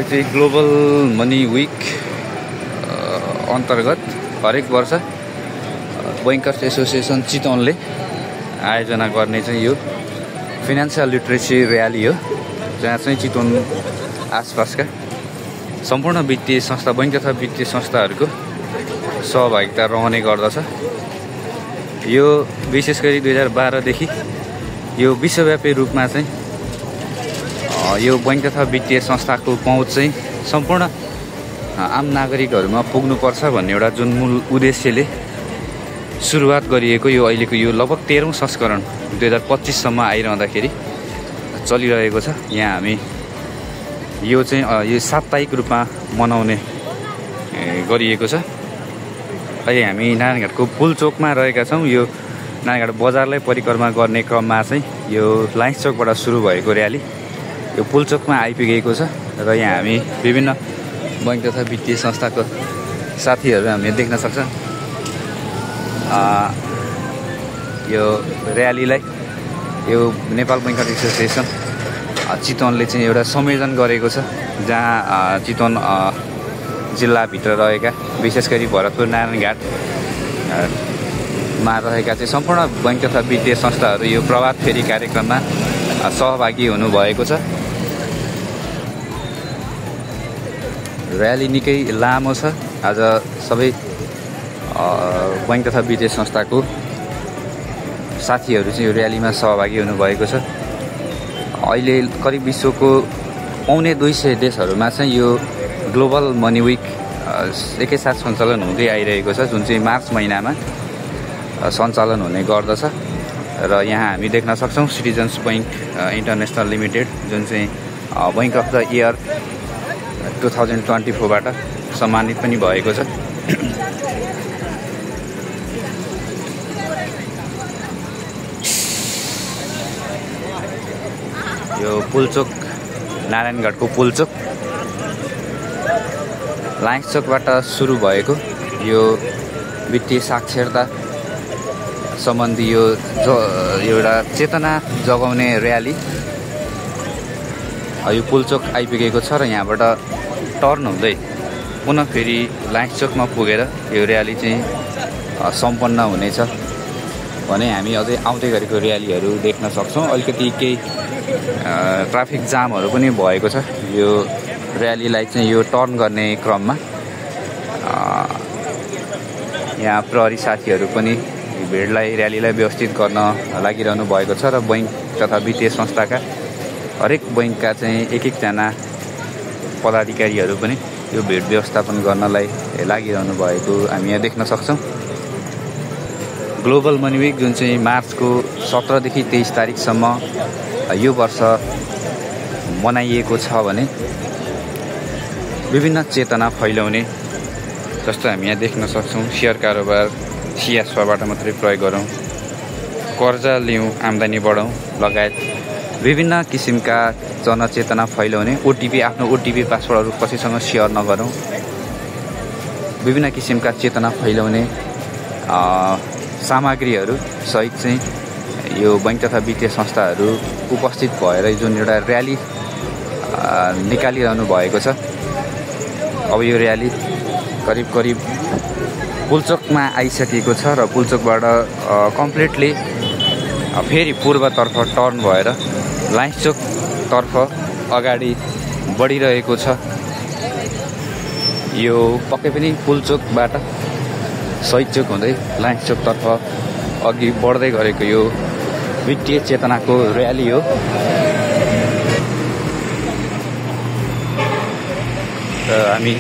चाहिँ global money week अन्तर्गत हरेक वर्ष बैंकर्स एसोसिएसन चितवनले आयोजना गर्ने चाहिँ यो फाइनान्शियल लिटरेसी र्याली हो, जहाँ चाहिँ चितवन आसपासका सम्पूर्ण वित्तीय संस्था, बैंक तथा वित्तीय संस्थाहरूको सहभागिता रहने गर्दछ। यो विशेष गरी 2012 देखि यो विश्वव्यापी रूपमा चाहिँ यो बैंक तथा वित्तीय संस्थाको पहुँच चाहिँ सम्पूर्ण आम नागरिकहरूमा पुग्नुपर्छ भन्ने एउटा जुन मूल उद्देश्यले सुरुवात गरिएको यो अहिलेको यो लगभग 13औं संस्करण 2025 सम्म आइरहँदाखेरि चलिरहेको छ। यहाँ हामी यो चाहिँ यो साप्ताहिक रूपमा मनाउने गरिएको छ। अहिले हामी नारायणघाटको पुलचोकमा रहेका छौँ। यो नारायणघाट बजारलाई परिक्रमा गर्ने क्रममा चाहिँ यो लाइन्स चोकबाट सुरु भएको र्याली यो पुलचोकमा आइपुगेको छ र यहाँ हामी विभिन्न बैंक तथा वित्तीय संस्थाको साथीहरू हामीले देख्न सक्छौँ। यो र्यालीलाई यो नेपाल बैंकर्स एसोसिएसन चितवनले चाहिँ एउटा संयोजन गरेको छ, जहाँ चितवन जिल्लाभित्र रहेका विशेष गरी भरतपुर नारायणघाटमा रहेका चाहिँ सम्पूर्ण बैंक तथा वित्तीय संस्थाहरू यो प्रभात फेरी कार्यक्रममा सहभागी हुनुभएको छ। र्याली निकै लामो छ। आज सबै बैंक तथा वित्तीय संस्थाको साथीहरू चाहिँ यो र्यालीमा सहभागी हुनुभएको छ। अहिले करिब विश्वको 200 देशहरूमा चाहिँ यो ग्लोबल मनी विक एकैसाथ सञ्चालन हुँदै आइरहेको छ, जुन चाहिँ मार्च महिनामा सञ्चालन हुने गर्दछ। र यहाँ हामी देख्न सक्छौँ सिटिजन्स बैंक इन्टरनेसनल लिमिटेड, जुन चाहिँ बैंक अफ द इयर 2024 बाट सम्मानित पनि भएको छ। यो पुलचोक नारायणघाटको पुलचोक लाइन्स चोकबाट सुरु भएको यो वित्तीय साक्षरता सम्बन्धी यो एउटा चेतना जगाउने र्याली यो पुलचोक आइपुगेको छ र यहाँबाट टर्न हुँदै पुनः फेरि लाइन्स चोकमा पुगेर यो र्याली चाहिँ सम्पन्न हुनेछ भने हामी अझै आउँदै गरेको र्यालीहरू देख्न सक्छौँ। अलिकति केही ट्राफिक जामहरू पनि भएको छ यो र्यालीलाई चाहिँ यो टर्न गर्ने क्रममा। यहाँ प्रहरी साथीहरू पनि भिडलाई र्यालीलाई व्यवस्थित गर्न लागिरहनु भएको छ र बैंक तथा वित्तीय संस्थाका हरेक बैंकका चाहिँ एक-एकजना पदाधिकारीहरू पनि यो भिड व्यवस्थापन गर्नलाई लागिरहनु भएको हामी यहाँ देख्न सक्छौँ। ग्लोबल मनी विक जुन चाहिँ मार्चको 17 देखि 23 तारिकसम्म यो वर्ष मनाइएको छ भने विभिन्न चेतना फैलाउने, जस्तो हामी यहाँ देख्न सक्छौँ सेयर कारोबार सियास्वाबाट मात्रै प्रयोग गरौँ, कर्जा लिउँ आम्दानी बढाउँ लगायत विभिन्न किसिमका जनचेतना फैलाउने, आफ्नो ओटिपी पासवर्डहरू कसैसँग सेयर नगरौँ, विभिन्न किसिमका चेतना फैलाउने सामग्रीहरू सहित चाहिँ यो बैंक तथा वित्तीय संस्थाहरू उपस्थित भएर जुन एउटा र्याली निकालिरहनु भएको छ। अब यो र्याली करिब पुलचोकमा आइसकेको छ र पुलचोकबाट कम्प्लिटली फेरि पूर्वतर्फ टर्न भएर लाइन्स चोकतर्फ अगाडि बढिरहेको छ। यो पक्कै पनि पुलचोकबाट शहीद चोक हुँदै लाइन्स चोकतर्फ अघि बढ्दै गरेको यो वित्तीय चेतनाको र्याली हो। हामी